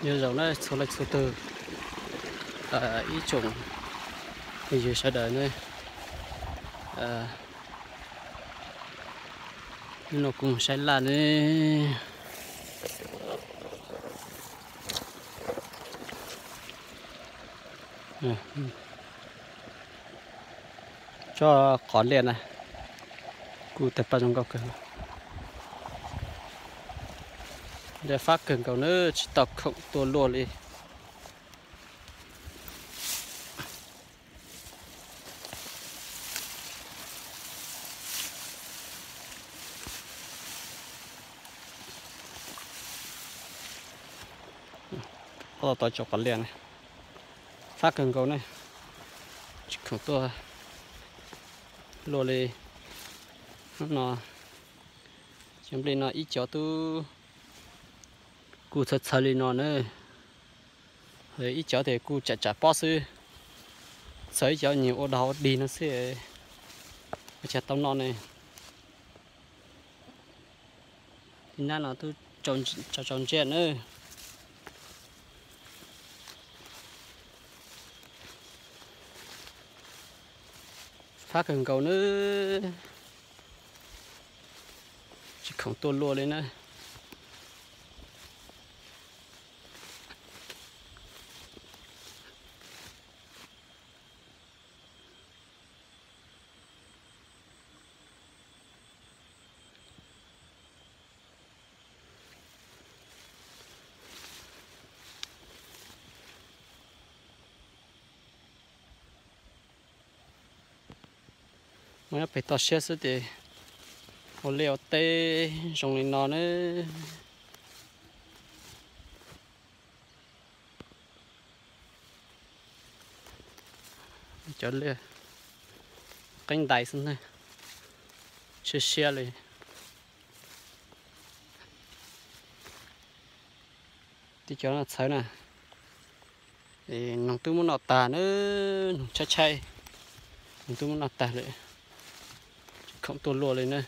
Nyob zoo na txhua leej txhua tug, ib tsoom phooj ywg sawv daws ne, hnub no kuv mus saib laj ne. Tsob qos liaj na, kuj tawg paj zoo nkauj kawg. Liaj fab kawg nkaus na, tsis tau khoom tua luaj li. Ob tog tsob qos liaj na, fab kawg nkaus ne, tsis khoom tua luaj li. Hnub no cov nplej no ib cov twb kuj txhawv txhawv li no na, ib cov tes kuj tsam tsam pob xwb, txhawv ib cov nyuag ua dog ua dig no xwb, ua cas tau noj ne. Li nab no twb tsaus tsaus ntsiag na. Fab kawg nkaus na, tsis khoom tua luaj li na. Muaj nyob pem toj siab xwb ces ua liaj ua teb zoo li no na. Cov liaj qeeb ntais xwb na, siab siab li. Tib cov no txhawv na, noog twb muab noj tag na, noog tshaib tshaib, noog twb muab noj tag lawm, tsis khoom tua luaj li na.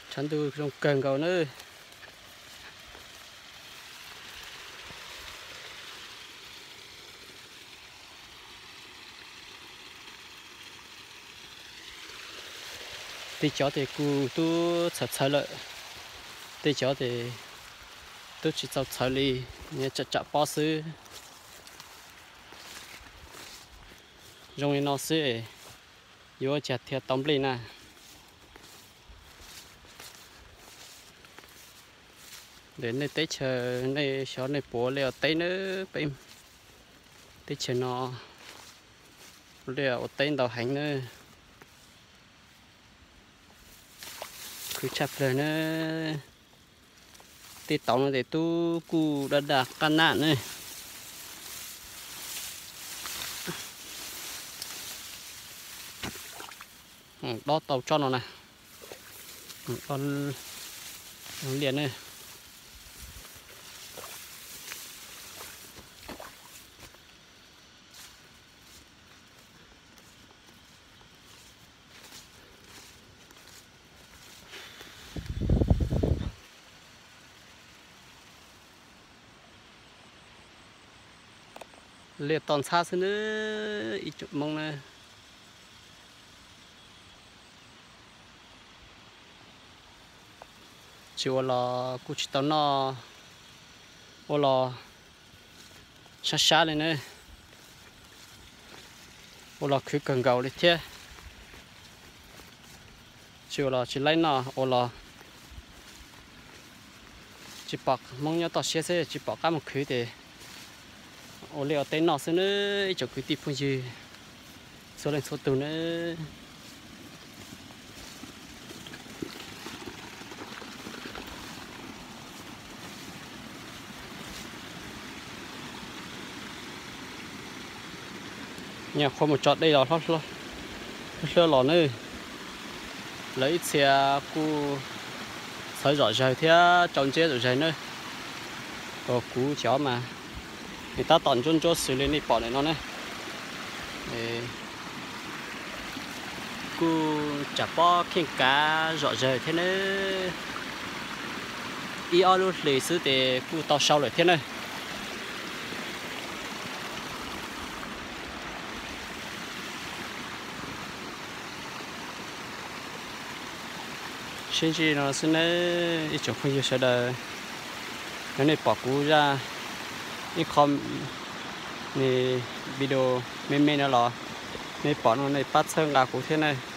Tshav ntuj zoo kawg nkaus na. Tej cov tes kuj tub txhawv txhawv lawm, tej cov tes tub tsis txaus txhawv li, tsam tsam pob xwb. Zoo li no xwb, yuav ua cas thiaj tau nplej na. Ntawm nej teb chaws nej xyov nej puas ua liaj ua teb na, peb teb chaws no ua liaj ua teb ntau heev na. Khwv tshaj plaws na. Tej tauv no tes tub kuj daj daj qab nab na. Dob tau tsob no na, dob liaj ne. Liaj toj ntxhab xwb na, ib tsoom Hmoob na. Tsis ua los kuj tsis tau noj, ua los sab sab li na, ua los khwv kawg nkaus li thiab. Tsis ua los tsis laib noj, ua los tsis pom, Hmoob nyob toj siab xwb tsis pom qab mus khwv ces ua liaj ua teb noj xwb nawb ib tsoom kwv tij phooj ywg txhua leej txhua tus nawb. Nyuam qhuav mus tso dej los hlab hlab los nawb. Lawv ib txhia kuj txhawv zom zaws thiab tsaus ntsiab zom zaws nawb. Kuv cov mas Nws tab tom ntsuab ntsuab xws li nej pom ntawm no ne. Kuj tsam pob kheej kav zom zaws thiab nawb. Ib ob lub hlis xwb ces kuj tau sau lawm thiab nawb. Sib ntsib no xwb nawb ib tsoom phooj ywg sawv daws. Yog nej pom kuv zaj ib qho video me me no los nej pom no nej pab txhawb nqa kuv thiab nawb.